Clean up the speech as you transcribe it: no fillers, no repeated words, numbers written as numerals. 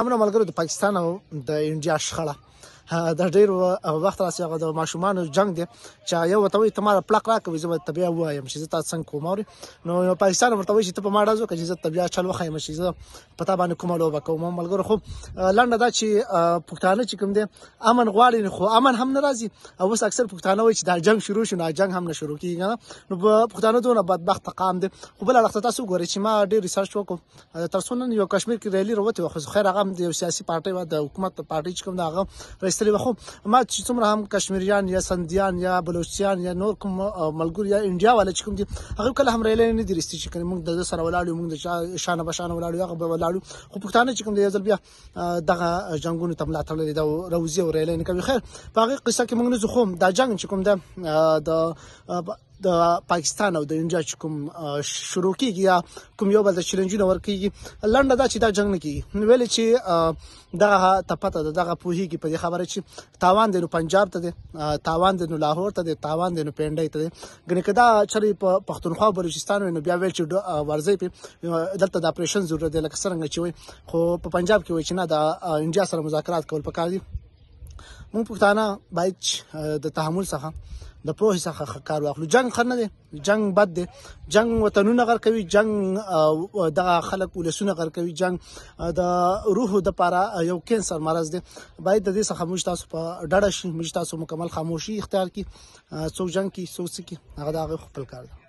امنه ملګرو، د پاکستان او د انډیا شخړه د ډیر وخت راسي، هغه د ماشومانو جنگ دی چې یو ورته وایي ته ما پلق راکوي، زه به ته بیا ووایم چې زه تا څنګه کوم اوري. نو پاکستان ورته وایي چې ته په ما ډز وکړه چې زه ته بیا چل وښایم چې زه په تا باندې کومه لوبه کوم. ملګرو، خو لنډه دا چې پښتانه چې کوم دی امن غواړي، خو امن هم نه راځي. او اوس اکثر پښتانه وایي چې دا جنگ شروع شو، نه جنگ هم نه شروع کیږي. نو پښتانه دونه بدبخت قام دی. خو بل اړخ ته تاسو وګورئ چې ما ډیر ریسرچ وکړ، تر څو نن یو کشمیر کې ریلی راوتې وه، خو خیر هغه هم د یو سیاسي پارټۍ وه، د حکومت پارټۍ چې کوم ده هغه راایستلې وه. خو ما چې څومره هم کشمیریان یا سندیان یا بلوچیان یا نور کوم ملګري یا انډیا والا چې کوم دي، هغه کله هم ریلی نه دي راایستي چې کنې موږ د ده سره ولاړ یو، موږ د شانه به شانه ولاړ یو، هغه به ولاړ یو. خو پښتانه چې کوم دی یو ځل بیا دغه جنګونو ته ملا تړلې ده او روزي او ریلی نه کوي. خیر، په هغې قصه کې موږ نه ځو. خو دا جنګ چې کوم ده د پاکستان او د انډیا چې کوم شروع کیږي یا کوم یو بل ته چیلنجونه ورکیږي، لنډه دا چې دا جنگ نه کیږي. ویل چې دغه ته پته ده، دغه پوهیږي په دې خبره چې تاوان دی نو پنجاب ته دی، تاوان دی نو لاهور ته دی، تاوان دی نو پنډۍ ته دی. ګنې که دا چېرې په پښتونخوا او بلوچستان وي نو بیا ویل چې ورځئ پې، دلته د اپریشن ضرورت دی لکه څرنګه چې وایي. خو په پنجاب کې وایي چې نه، د انډیا سره مذاکرات کول پکار دي. موږ پښتانه باید د تحمل څخه، د پوهې څخه کار واخلو. جنگ ښه نه دی، جنگ بد دی، جنگ وطنونه غرقوي، جنگ دغه خلک ولسونه غرقوي، جنگ د روح دپاره یو کینسر مرض دی. باید د دې څخه موږ تاسو په ډډه شي، موږ تاسو مکمل خاموشي اختیار کړي. څوک جنگ کوي، څوک څه کوي، هغه د هغې خپل کار دی.